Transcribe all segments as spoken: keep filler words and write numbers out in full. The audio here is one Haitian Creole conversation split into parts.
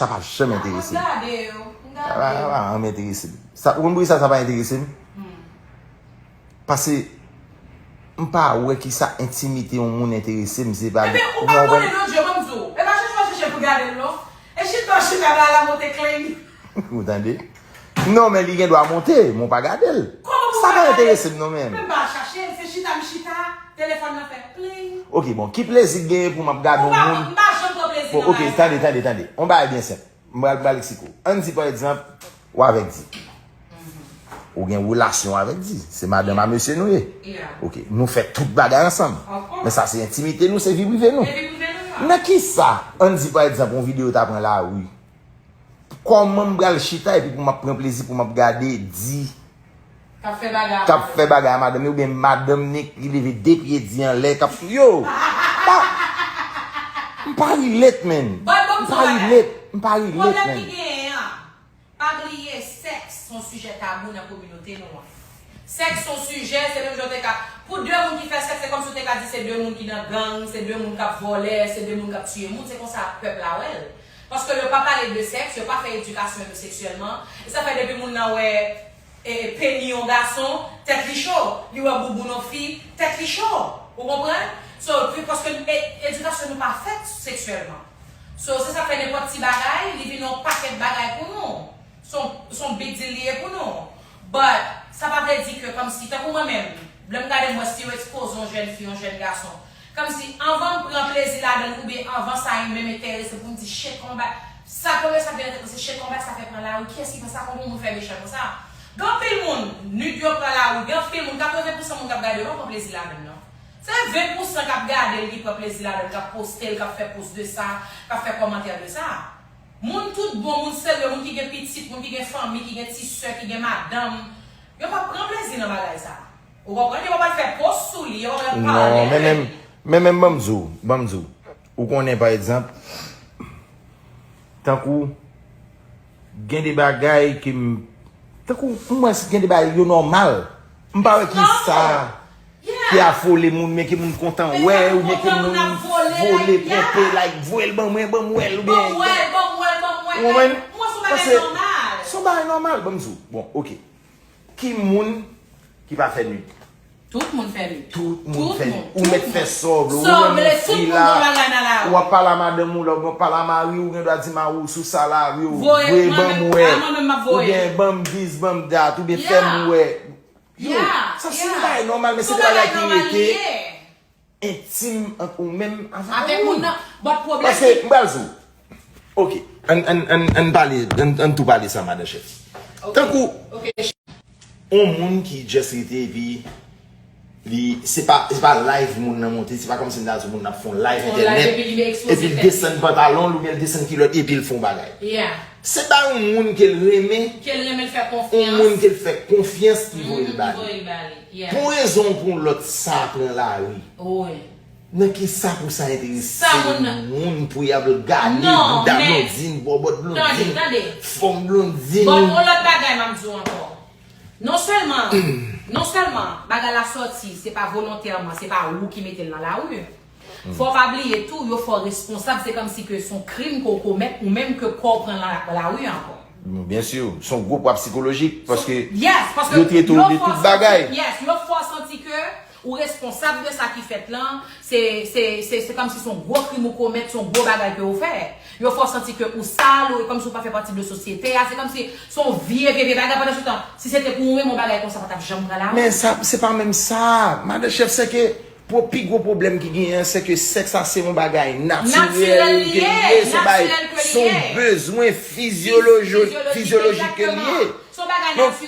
Sa p ap janm enterese m. Sa pa janm enterese m. Sa, ou konn poukisa sa pa enterese m? Paske m pa wè kisa entimite yon moun enterese m, se pa... Ebyen, ou pa konnen non, Djo, ban m di w. E pa chèche w chèche pou gade l non. E chita w chita la, la monte clean. Ou tande? Non, men li gen dwa monte, men w pa gade l. Sa pa enterese m non, men. Men m pa chache l, se chita m chita, telefòn nan fè pling. Ok, bon, ki plezi k genyen pou m ap gade yon moun? M pa janm pran plezi nan bagay sa. Ok, tande, tande, tande. Yon bagay byen senp. M pral ba l eksplike w. Ann di, pa egzanp, ou avèk Di. Ou gen relasyon avèk Di. Se madanm a mesye nou ye. Ok, nou fè tout bagay ansanm. Men sa se entimite nou, se vi prive nou. Nan kisa, ann di, pa egzanp, yon videyo ta pran lari. Kòman m pral chita epi pou m ap pran plezi pou m ap gade Di k ap fè bagay a madanm li, oubyen madanm li ki leve de pye Di anlè, k ap, yo! Pa, m pa relate, man. M pa relate, m pa relate, man. Pwoblèm ki genyen an, pa bliye, sèks se yon sijè tabou nan kominote nou an. Sèks se yon sijè, se menm jan w te ka, pou de moun ki fè sèks, se kòmsi w te ka di se de moun ki nan gang, se de moun k ap vòlè, se de moun k ap tiye moun, se konsa pèp la wè l. Paske yo pa pale de sèks, yo pa fè edikasyon yo seksyèlman. E sa fè depi moun nan wè e, e peni yon gason, tèt li cho. Li wè bouboun yon fi, tèt li cho. Ou konprann? So, pi, paske e, edikasyon nou pa fèt seksyèlman. So, se sa k fè nenpòt ti bagay, li vin yon pakèt bagay pou nou. Se yon, se yon big deal li ye pou nou. But, sa pa vle di ke kòmsi, tankou mwen menm, lè m gade m wè si yo ekspoze yon jèn fi, yon jèn gason, kòmsi anvan m pran plezi ladan l oubyen anvan sa menm enterese pou m di shit konba, sa premye sa k vin nan tèt mwen se shit konba sa fè pran lari, kiyès ki fè sa, konbyen moun fè mechan konsa? Gen anpil moun, nude yo pran lari, gen anpil moun, katreven pousan moun k ap gade yo pa pran plezi ladan l non. Se ven pousan k ap gade l ki pran plezi ladan l, k ap poste l, k ap fè post de sa, k ap fè kòmantè de sa. Moun tout bon, moun serye, moun ki gen pitit, moun ki gen fanmi, ki gen ti sè, ki gen madanm, yo p ap pran plezi nan bagay sa. Ou konprann? Yo pa pral fè post sou li, yo pa pral pale de li. Non, men menm, men menm, ban m di w, ban m di w. Ou konnen, pa egzanp, tankou, gen de bagay ke m, tankou, m wè gen de bagay, yo nòmal. M pa wè kisa ki afole moun, men ke moun kontan wè, oubyen ke moun vole, ponpe, like, voye l ban mwen, ban m wè l, oubyen, ou konprann? Paske se yon bagay nòmal, ban m di w. Bon, ok. Ki moun ki pa fè nude? Tout moun fè nude. Tout moun fè nude. Ou mèt fè sa w vle, ou renmen fi la, ou ap pale a madanm ou la, oubyen w ap pale a mari w, ou gen dwa di mari w sou sa la, yo, voye ban m wè, oubyen ban m this, ban m that, oubyen fè m wè. Yo, sa se yon bagay nòmal, men se de bagay ki rete entim ant ou menm avèk yon moun. But pwoblèm... Paske, m pral di w, ok, ann, ann, ann, ann pale, ann, ann tou pale sa, madan chèf. Tankou yon moun ki just rete epi li, se pa, se pa live moun nan monte, se pa kòmsi m ta di w moun nan ap fè yon live entènèt, epi l desann pantalon l oubyen l desann kilòt epi l fè yon bagay. Se pa yon moun ke l renmen, yon moun ke l fè konfyans ki voye l ba li. Pou yon rezon ou pou yon lòt, sa pran lari. Nan kisa pou sa enterese moun pou y ap gade bouda Blondine, bòbòt Blondine, fòm Blondine? But yon lòt bagay m ap di w ankò. Non sèlman, non sèlman bagay la sòti, se pa volontèman, se pa ou ki mete l nan lari. Fò w pa bliye tou, yo fè w responsab, se kòmsi ke se yon krim ke w komèt, ou menm ke kò w pran nan lari ankò. Byen si, se yon gwo pwa sikolojik, paske yo trete w de tout bagay. Yes, yo fè w santi ke ou responsab de sa ki fèt lan, se, se, se, se kòmsi se yon gwo krim ou komèt, se yon gwo bagay ke ou fè. Yo fè w santi ke ou sal, ou, e kòmsi ou pa fè pati de sosyete a, se kòmsi se yon vye, vye, vye bagay, pandan se tan, si se te pou ou menm, yon bagay konsa pa t ap janm pran lari. Men sa, se pa menm sa, madan chèf, se ke Pou pi gwo pwoblèm ki genyen an, se ke sèks la se yon bagay natirèl ke li ye, se yon bagay, se yon bezwen fizyoloji-, fizyolojik ke li ye. Donk,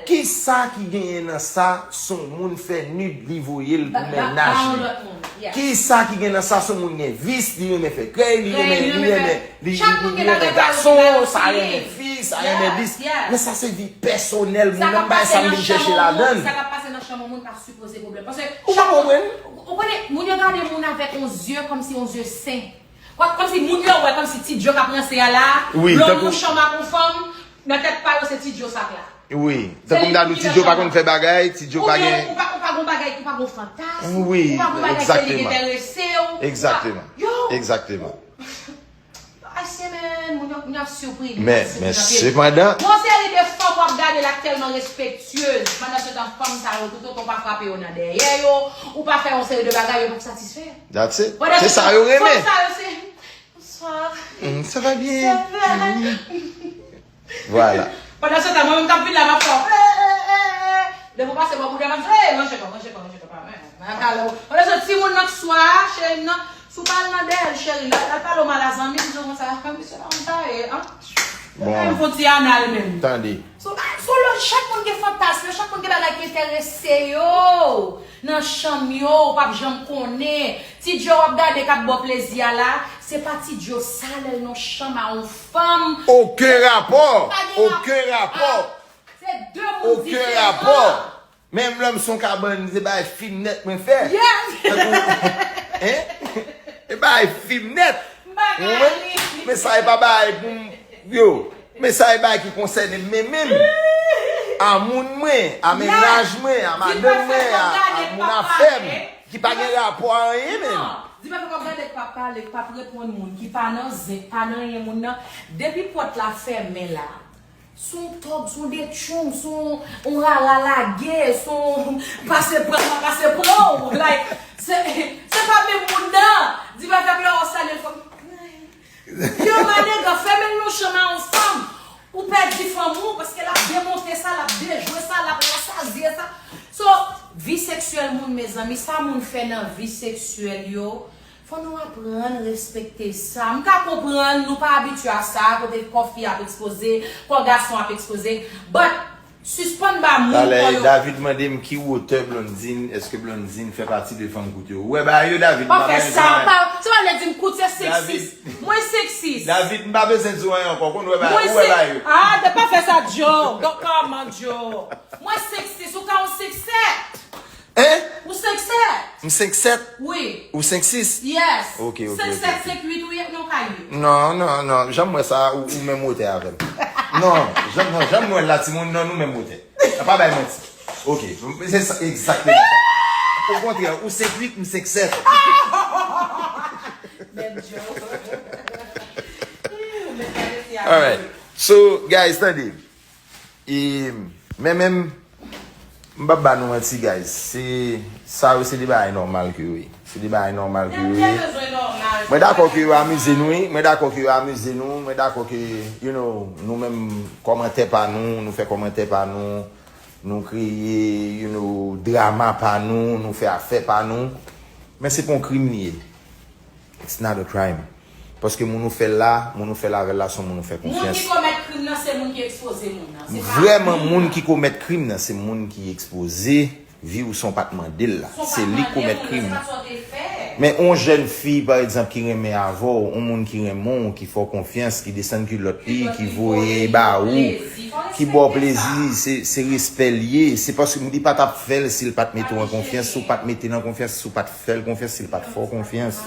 kisa ki genyen nan sa, se yon moun fè nude, li voye l pou mennaj li. Kisa ki gen nan sa, se yon moun gen vis, li renmen fè krèy, li renmen, li renmen, li, li, li renmen gason, sa renmen fi, sa renmen dis. Men sa se vi pèsonèl moun nan, m pa wè sa m vin chèche ladan l. Sa k ap pase nan chanm yon moun pa sipoze pwoblèm. Paske ou pa konprann? Ou konnen, moun yo gade moun avèk yon zye kòmsi yon zye sen. Kò-, kòmsi moun yo wè kòmsi Ti Djo k ap ranse a la, lè w nan yon chanm ak yon fanm, nan tèt pa yo se Ti Djo sa k la. Wi, tankou m ta di w Ti Djo pa konn fè bagay, Ti Djo pa gen... Ou pa, ou pa gon bagay, ou pa gon fantasm, ou pa gon bagay ke li enterese w. Egzakteman. Yo! Egzakteman. Ayisyen, men. Moun yo, moun yo ap siprimen. Men, men sepandan, yon seri de fanm w ap gade la k tèlman respektyez. Pandan se tan, fanm sa yo, tout otan w pa frape yo nan dèyè yo, ou pa fè yon seri de bagay, yo p ap satisfè. That's it. Se sa yo renmen. Fanm sa yo, se, bonsoir. Mm, ça va bien. Ça va. Vwala. Pandan se tan, mwen menm k ap vin la, m ap fè, eh, eh, eh, eh. Depi w pase bò bouda, m ap di, eh, ranje kò, ranje kò, ranje kò, pa mwen. Pandan se timoun nan k swa, cheri m nan, si w pa al nan dèyè l, cheri, l al pale w mal a zanmi l, di w konsa, misye pa konn sa ye, an. Bon. Ay, m fon ti anal menm. Tande. Sou, sou lòt, chak moun gen fantasm yo, chak moun gen bagay ki enterese yo. Nan chanm yo, ou p ap janm konnen. Ti Djo w ap gade k ap ba w plezi a la, se pa Ti Djo sa lè l nan chanm a yon fanm. Okenn rapò. Pa gen rap-, okenn rapò. Ah, se de moun diferan. Okenn rapò. Menm lè m se yon kabann, se bay fim nèt mwen fè. Yes. Tankou, hein? E bay fim nèt. M pa ka ri. Men sa e pa bay pou m, yo. Men sa e bay ki konsène m, men menm. A moun mwen, a mennaj mwen, a madanm mwen, a, a moun afè m, ki pa gen rapò a anyen menm. Non. Di pa fè k ap gade k p ap pale, k p ap reponn moun, ki pa nan zen, pa nan anyen moun nan. Depi pòt la fèmen la, s on tòg, s on detchoum, s on, on rara lage, s on pase pran m, pase pran w. Like, se, se pa menm moun nan. Di pa fè k lè w salye l fò. Yo, manega, fèmen l nan chanm a yon fanm. Ou pèdi fanm ou, paske l ap demonte sa, l ap dejwe sa, l ap rasazye sa. So, vi seksyèl moun, mezanmi, sa moun fè nan vi seksyèl yo, fò nou aprann respekte sa. M ka konprann, nou pa abitye a sa, kote kò fi ap ekspoze, kò gason ap ekspoze. But, sispann ba moun kò yo. Talè, David mande m ki wotè Blondine, èske Blondine fè pati de fanm kout yo. Ou wè bagay yo, David, m pa fè sa, pa, sa pa vle di m kout, se seksis. Mwen seksis. David, m pa bezwen di w anyen ankò, konn wè bagay, ou wè bagay yo. Ah, de pa fè sa, Djo. Kòman, Djo? Mwen seksis, ou ka yon seksèt. Hein? Ou senk sèt? M senk sèt? Wi. Ou senk sis? Yes. Ok, ok, ok, ok. Senk sèt, senk uit ou ye, non, ka ye. Non, non, non, janm wè sa, ou, ou menm wotè avè m. Non, janm, non, janm wè l la, timoun, non, nou menm wotè. Nan pa bay manti. Ok, se sa, egzakteman sa. Okontrè, ou senk uit, m senk sèt. Menm Djo. Menm pa resi a. Alright. So, guys, tande. E, men menm, m p ap ba nou manti, guys. Se, sa yo, se de bagay nòmal ke yo ye. Se de bagay nòmal ke yo ye. Mwen dakò ke yo amize nou, wi. Mwen dakò ke yo amize nou. Mwen dakò ke, you know, nou menm, kòmantè pa nou, nou fè kòmantè pa nou, nou kreye, you know, drama pa nou, nou fè afè pa nou. Men se pa yon krim li ye. It's not a crime. Paske moun ou fè l la, moun ou fè l avè l la, se yon moun ou fè konfyans. Moun ki komèt krim nan, se moun ki ekspoze moun nan. Se pa... Vrèman, moun ki komèt krim nan, se moun ki ekspoze vi w san w pa t mande l la. Se li k komèt krim nan. Men yon jèn fi, pa egzanp, ki renmen avè w, yon moun ki renmen w, ki fè w konfyans, ki desann kilòt li, ki voye ba ou, ki ba w plezi, se, se respè l ye. Se paske li pa t ap fè l si l pa t mete w an konfyans, si w pa t mete l an konfyans, si w pa t fè l konfyans, si l pa t fè w konfyans.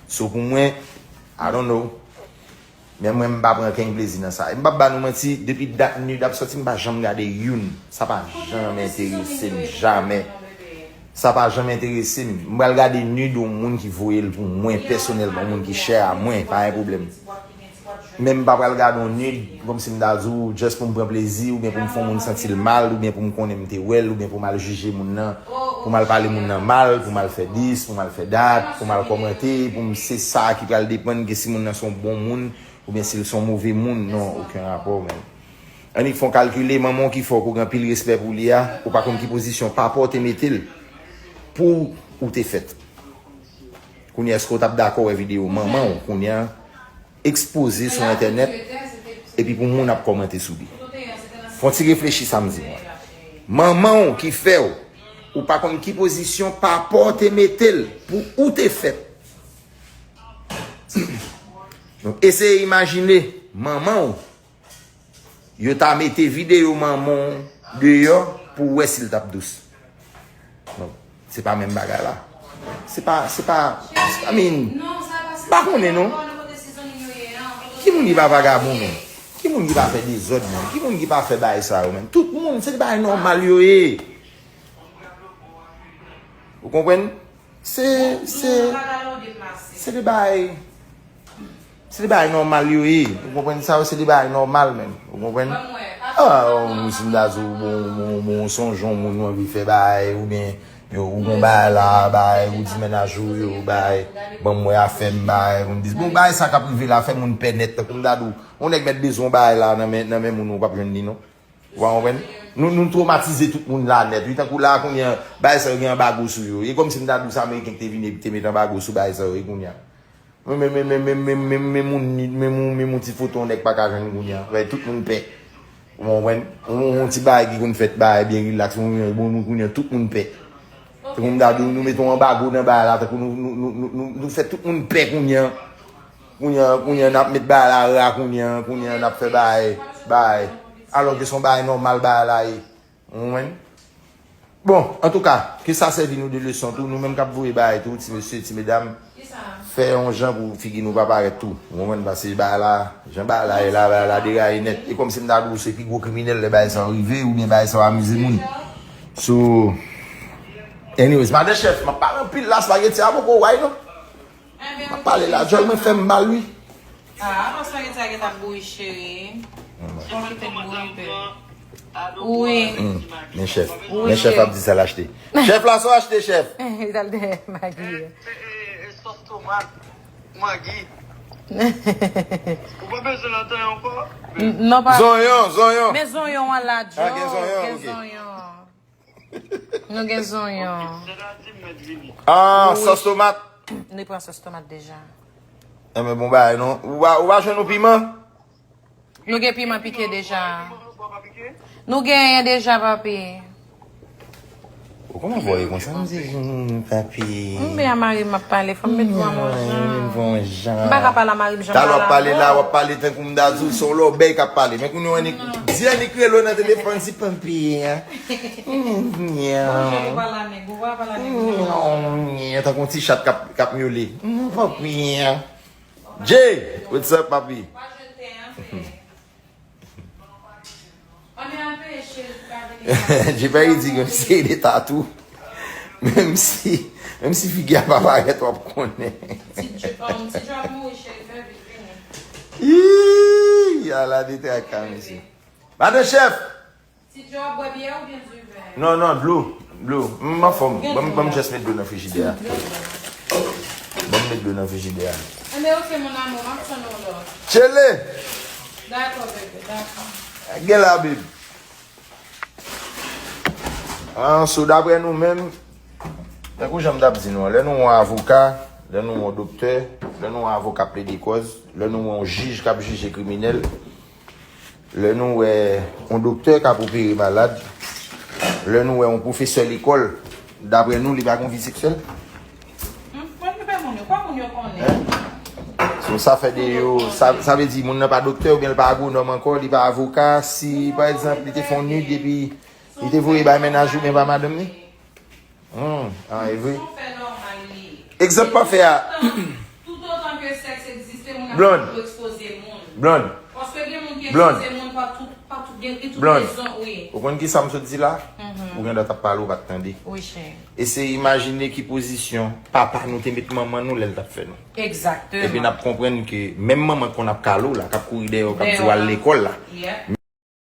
So pou mwen, I don't know. Men mwen, m pa pran kenn plezi nan sa. E m p ap ba nou manti, depi dat Nude ap sòti, m pa janm gade youn. Sa pa janm enterese m, jamè. Sa pa janm enterese m. M pral gade Nude yon moun ki voye l pou mwen, pèsonèlman, yon moun ki chè a mwen, pa gen pwoblèm. Men m pa pral gade yon Nude, kòmsi m ta di w, just pou m pran plezi, oubyen pou m fè yon moun santi l mal, oubyen pou m konnen m te wè l, oubyen pou m al jije moun nan, pou m al pale moun nan mal, pou m al fè dis, pou m al fè dat, pou m al kòmante, pou m se sa ki pral depann ke si moun nan se yon bon moun, oubyen si l se yon move moun, non, okenn rapò, men. Annik fè yon kalkile, manman w ki fè w, ke w gen anpil respè pou li a, ou pa konn ki pozisyon papa w te mete l pou ou te fèt. Kounye a, èske w t ap dakò wè videyo manman w, kounye a, ekspoze sou entènèt, epi pou moun ap kòmante sou li? Fè yon ti reflechi sa m di w an. Manman w ki fè w, ou pa konn ki pozisyon papa w te mete l pou ou te fèt. Donk, eseye imajine manman w, yo ta mete videyo manman w deyò pou w wè si l t ap dous. Donk, se pa menm bagay la. Se pa, se pa, I mean, m pa konnen non. Ki moun ki pa vagabon menm? Ki moun ki pa fè dezòd menm? Ki moun ki pa fè bagay sa yo menm? Tout moun, se bagay nòmal yo ye. Ou konprann? Se, se, se de bagay, Se de bagay nòmal yo ye. Ou konprann sa yo, se de bagay nòmal menm. Ou konprann? Ah, ou si m ta di w, bon, bon, bon, sonj yon moun ou anvi fè bagay, oubyen yo, ou gon bagay la, bagay, ou di mennaj ou, yo, bagay, ban m wè afè m, bagay, moun di, bon, bagay sa k ap rive la, fè moun pè nèt, tankou m ta di w, yon nèg mèt bezwen yon bagay la nan men, nan men moun ou p ap jwenn li non. Ou pa konprann? Nou, nou twomatize tout moun la nèt. Wi, tankou la, kounye a, bagay sa yo gen anbago sou yo. E kòmsi m ta di w se Ameriken ki te vin epi te met anbago sou bagay sa yo, e kounye a. Men, men, men, men, men, men, men, men, men moun, men moun, men moun ti foto yon nèg pa ka jwenn kounye a. Wè, tout moun pè. Ou konprann? Yon, yon ti bagay ki konn fèt, bagay byen rilaks, yon, yon bon moun kounye a, tout moun pè. Se kòm m ta di w, nou mete yon anbago nan bagay la, tankou nou, nou, nou, nou, nou, nou fè tout moun pè kounye a. Kounye a, kounye a, n ap met bagay la ra, kounye a, kounye a, n ap fè bagay, bagay. Alòske se yon bagay nòmal bagay la ye. Ou konprann? Bon, antouka, ke sa sèvi nou de leson tou, nou menm k ap voye bagay tou, ti mesye, ti medam, fè yon jan pou figi nou pa parèt tou. Ou konprann? Paske bagay la, jan bagay la ye la, bagay la deraye nèt. E kòmsi m ta di w se pi gwo kriminèl lè bagay sa yo rive, oubyen bagay sa yo amize moun. So, anyways, madan chèf, m ap pale anpil la, spaghetti a poko wè non. M ap pale la, djòl mwen fè m mal, wi. Ah, paske gen sa ki t ap bouyi, cheri. Bon, kite m bouyi, bebe. Wi. Hmm. Men chèf. Wi, men chèf ap di sa l achte. Chèf la, sa w achte, chèf? Li t al dèyè Magi. E, e, e, sòs tomat, Magi. Ou pa bezwen ladan ankò? N-, non, pa. Zonyon, zonyon. Men zonyon an la, Joe. Ah, gen zonyon, gen ok. Zonyon. Nou gen zonyon. Ah, wi. Sòs tomat. Nou pran sòs tomat deja. Enben, bon bagay, non. Ou pa, ou pa jwenn yon piman? Nou gen piman pike deja. Nou genyen deja, papi. O, kòman vwa ye konsa? M di, hmm, papi. M byen a mari m ap pale, fò m met vwa m yon jan. M pa ka pale a mari m jan m pale a mwen. Talè w ap pale la, w ap pale tankou m ta di w se yon lòbèy k ap pale. Men kounye a w annik di annik rele w nan telefòn, di papi a. Bonjou, yo pale a nèg, ou pa pale a nèg. Non, tankou yon ti chat k ap, k ap myole. Papi a. Jay, what's up, papi? Jay Perry di gen yon seri de tatou. Menm si, menm si figi a pa parèt, w ap konnen. Ti Djo, um, Ti Djo ap mouri, cheri, fè vit, vini. Ih, ala de traka, mesye. Madan chèf! Ti Djo ap bwè byè oubyen du vin? Non, non, dlo, dlo. M anfòm. Ban m, ban m just met dlo nan frijidè a. Ban m met dlo nan frijidè a. Enben, ok, mon amour, m ap tann ou lò. Tchele! Dakò, bebe, dakò. Gen la, babe. Ah, so, daprè nou menm, tankou jan m t ap di nou an, lè nou wè yon avoka, lè nou wè yon doktè, lè nou wè yon avoka plede kòz, lè nou wè yon jij k ap jije kriminèl, lè nou wè yon doktè k ap opere malad, lè nou wè yon pwofesè lekòl, daprè nou, li pa gen yon vi seksyèl? Hmm, mwen, m pa moun yo, kwa moun yo konnen? Hein? So, sa fè de yo, sa, sa vle di moun nan pa doktè oubyen l pa agwonòm ankò, li pa avoka, si, pa egzanp, li te fè yon nude epi li te voye bay mennaj ou oubyen bay madanm li? Hmm, ah, e vre. Egzanp pafè a. Toutotan ke sèks egziste, moun ap toujou ekspoze moun. Blonde. Paske gen moun ki ekspoze moun pa tout, pa tout, gen, gen tout rezon, wi. Ou konn ki sa m sot di la? Ou gen dwa t ap pale, ou pa t tande. Wi, chè. Eseye imajine ki pozisyon papa nou te met manman nou lè l t ap fè nou. Egzakteman. Epi n ap konprann ke menm manman k konn ap kale w la, k ap kouri dèyè w, k ap di w al lekòl la, yep,